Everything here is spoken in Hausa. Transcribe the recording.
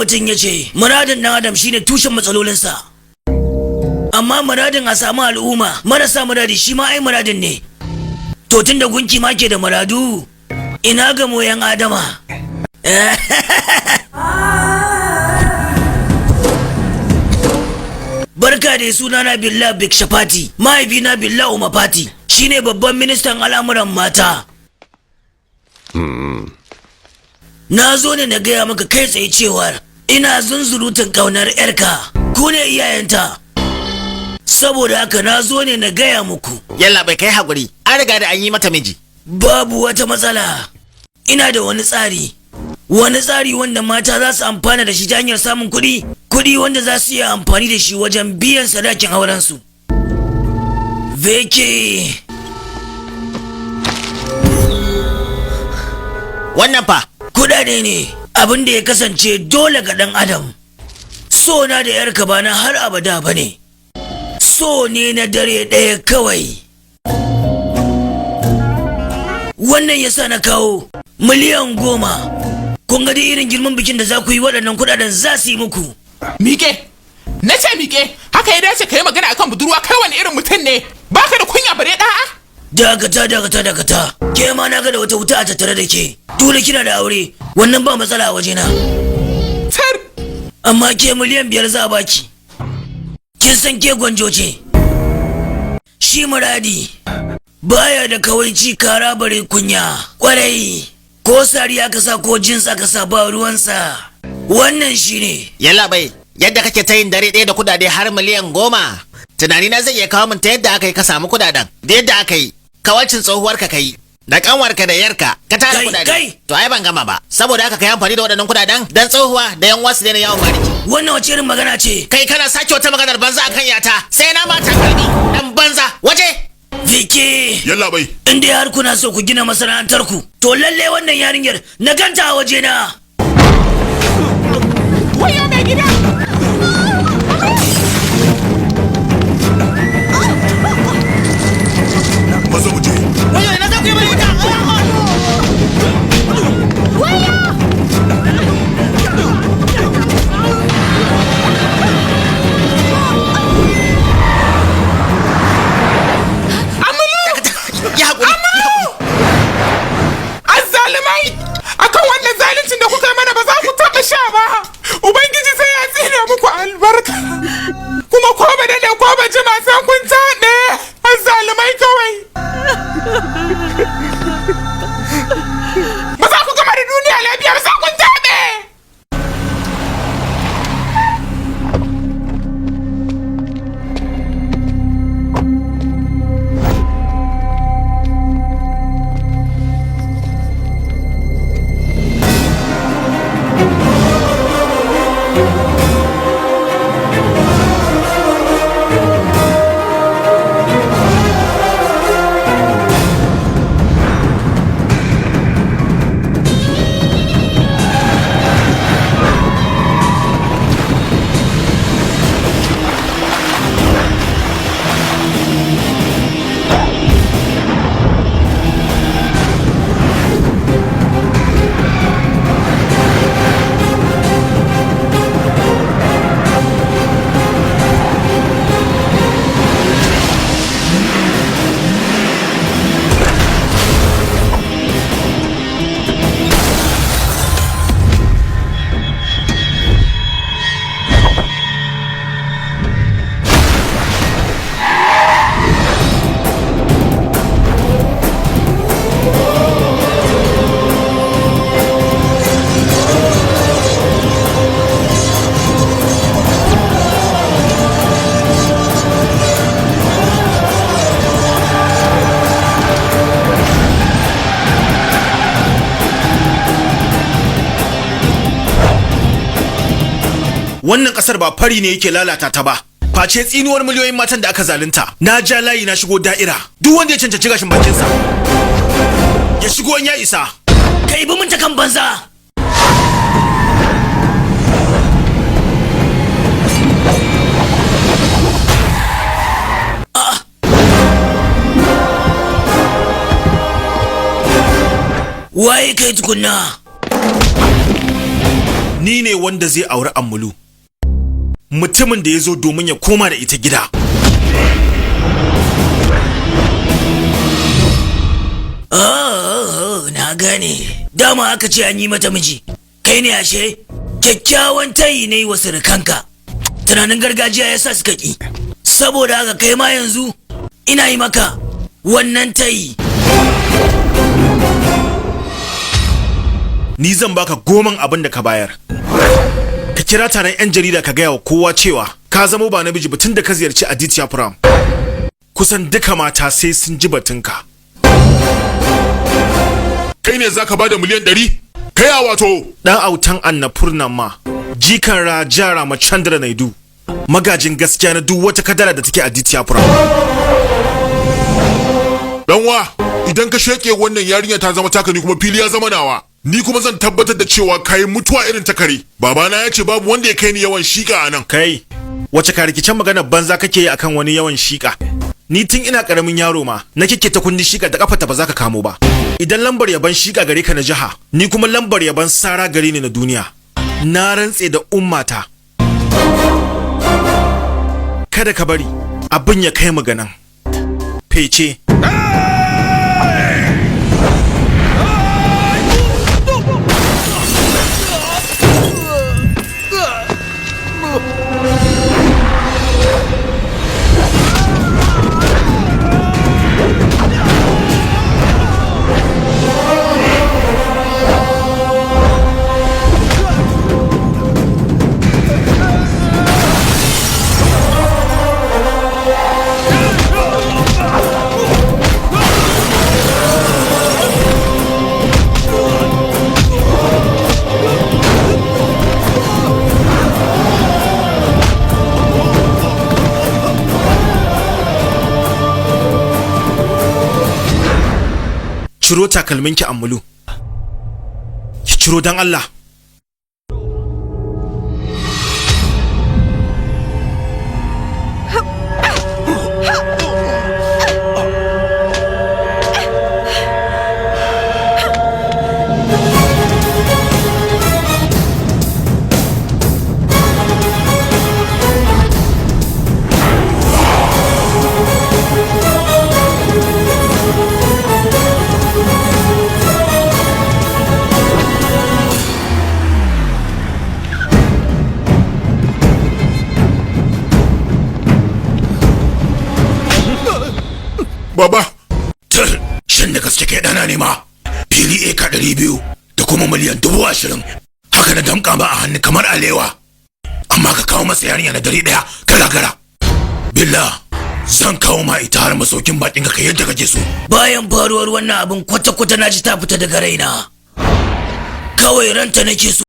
mutum ya ce muradin ɗan adam shine tushen matsalolinsa. Amma muradin a samu al'umma marasa muradi shi ma ai muradin ne. To tun da gunki ma ke da muradu, ina ga moyan adama. Barka da sunana Billah Bikshapati, mahaifina Billah Umapati shine babban ministan al'amuran mata. Na zo ne na gaya maka kai tsaye cewar ina zunzurutun ƙaunar 'yarka, ku ne iyayenta. Saboda haka na zo ne na gaya muku. Yalla bai kai hakuri, an riga da an yi mata miji. Babu wata matsala. Ina da wani tsari. Wani tsari wanda mata za su amfana da shi ta hanyar samun kuɗi, kuɗi wanda za su iya amfani da shi wajen biyan sadakin aurensu. Veke. Wannan fa? Kuɗaɗe ne abin da ya kasance dole ga ɗan adam. So na da yarka ba na har abada ba ne. So ne na dare ɗaya kawai. Wannan ya sa na kawo 10,000,000. Kun ga dai irin girman bikin da za ku yi, waɗannan kuɗaɗen za su yi muku. Miƙe! Na ce miƙe! Haka ya dace ka yi magana akan budurwa, kai wani irin mutum ne? Baka da kunya bare ɗa'a? Dakata, dakata, dakata. Ke ma na ga da wata wuta a tattare da ke. Tuna kina da aure, wannan ba matsala a wajena. Tar! Amma ke 5,000,000 za a baki. Kin san ke gwanjo ce. Shi muradi baya da kawaici kara bare kunya. Kwarai. Ko sari aka sa ko jins aka sa ba ruwansa. Wannan shine. Yalla bai, yadda kake ta yin dare ɗaya da kudade har 10,000,000. Tunani na zai iya kawo min ta yadda aka yi ka samu kudaden. Da yadda aka yi, kawalcin tsohuwar ka kai. Da kanwarka da yarka ka tara kudade. Kai. To ai ban gama ba. Saboda haka ka yi amfani da waɗannan kudaden dan tsohuwa da yan wasu daina yawon bariki. Wannan wace irin magana ce? Kai kana sake wata maganar banza akan yata. Sai na mata kalbi dan banza. Waje. Vike. Yalla bai. In dai har kuna so ku gina masana'antar ku, to lalle wannan yarinyar na ganta a waje na. Wayo mai gida. Maza mu je. Wayo ina za ku yi mai wuta? Wayo! Amulu! Ya haƙuri. Amulu! Azzalimai! Akan wannan zaluncin da kuka yi mana ba za ku taɓa sha ba. Ubangiji sai ya tsine muku albarka. Kuma ko ba daɗe ko ba jima sai kun taɗe. Azzalimai kawai. Ba za ku gama da duniya lafiya ba sai kun taɗe. Wannan kasar ba fari ne yake lalata ta ba, face tsinuwar miliyoyin matan da aka zalunta. Na ja layi na shigo da'ira, duk wanda ya cancanci gashin bakinsa ya shigo in ya isa. Kai bi mun ta kan banza. Waye kai tukunna? Ni ne wanda zai auri Ammulu, mutumin da ya zo domin ya koma da ita gida. Oh, na gane. Dama aka ce an yi mata miji. Kai ne ashe? Kyakkyawan tayi ne wa surukanka. Tunanin gargajiya ya sa suka ki. Saboda haka kai ma yanzu ina yi maka wannan tayi. Ni zan baka goman abin da ka bayar. Ka kira taron 'yan jarida ka gaya wa kowa cewa ka zamo ba namiji ba tun da ka ziyarci Aditya Puram. Kusan duka mata sai sun ji batunka. Kai ne zaka bada 100 miliyan? Kai a wato. Dan autan Annapurna ma, jikan Raja Ramachandra Naidu, magajin gaskiya na duk wata kadara da take Aditya Puram. Danwa, idan ka sheke wannan yarinya ta zama taka, ni kuma fili ya zama nawa. Ni kuma zan tabbatar da cewa kayi mutuwa irin ta kare. Babana ya ce babu wanda ya kai ni yawan shika a nan. Kai, wace ka rikicin magana banza kake yi akan wani yawan shika? Ni tun ina karamin yaro ma na kike ta kundi shika da kafa ta ba za ka kamo ba. Idan lambar yaban shika gare ka na jiha, ni kuma lambar yaban sara gare ni na duniya. Na rantse da ummata. Kada ka bari abin ya kai mu ga nan. Fece. Ciro takalminki Ammulu. Ki ciro dan Allah. Baba, Tir, shin da gaske kai ɗana ne ma? Fili eka 200 da kuma 20,000 miliyan. Haka na damƙa ma a hannu kamar alewa. Amma ka kawo masa yarinya na dare ɗaya ka gagara. Billah, zan kawo ma ita har masaukin bakin ka yadda kake so. Bayan faruwar wannan abin kwata-kwata na ji ta fita daga raina. Kawai ranta nake so.